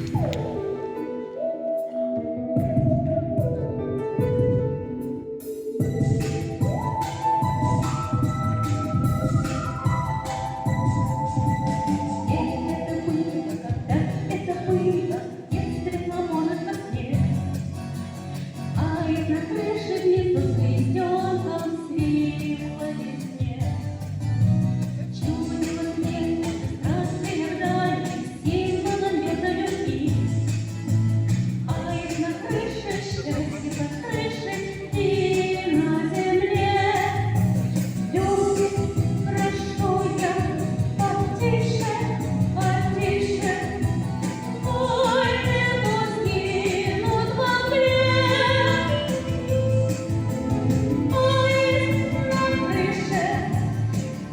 Где это было, когда это было, в детстве, а может, во сне? Аист на крыше внизу с лисенком свил во весне. Чудилось мне это странствие вдали, символом лета любви. Аист на крыше, счастье под крышей и на земле. Люди, прошу я, потише, потише, войны пусть гинут во мгле. Аист на крыше,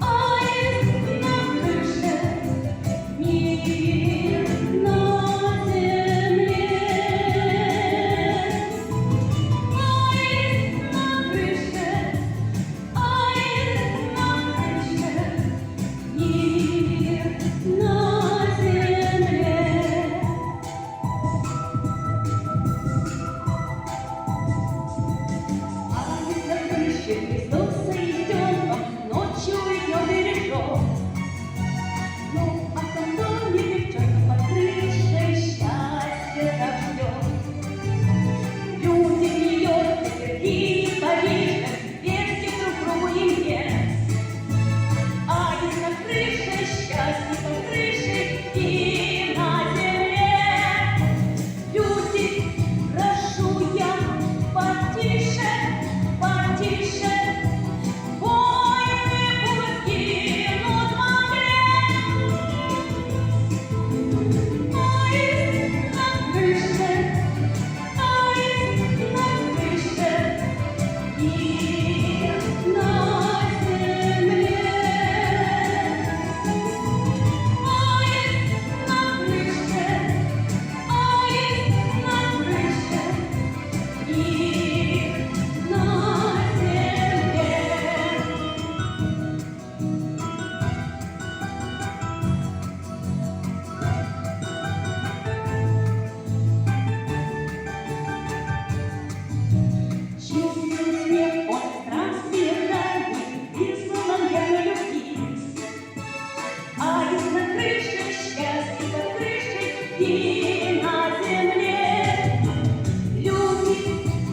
аист на крыше, мир на земле. Аист на крыше, аист на крыше, мир на земле. Аист на крыше гнездо с аистенком ночью и днем бережет. Ну, а там в доме девчонка под крышей счастье так ждет. Люди в Нью-Йорке, Берлине, Париже, верьте друг другу и мне. Аист на крыше, счастье под крышей и на земле. Люди, прошу я, потише, потише, войны пусть гинут во мгле. Аист на крыше, аист на крыше, мир на земле. Аист на крыше, аист на крыше, мир на земле. Чувствует смех он странствие дальних, вызвал верно любви. Аист на крыше, счастье под крышей и на земле. Люди,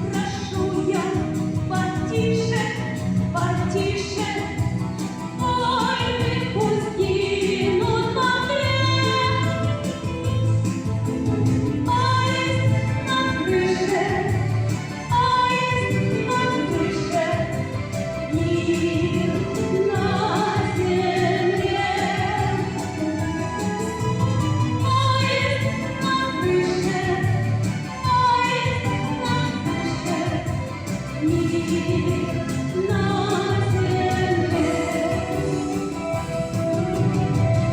прошу я, потише, потише, войны пусть гинут во мгле. Аист на крыше, аист на крыше, мир на земле. Аист на крыше, аист на крыше, мир на земле.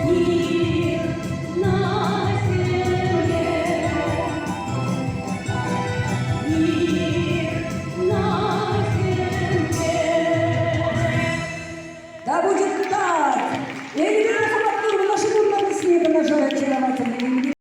Мир на земле. Мир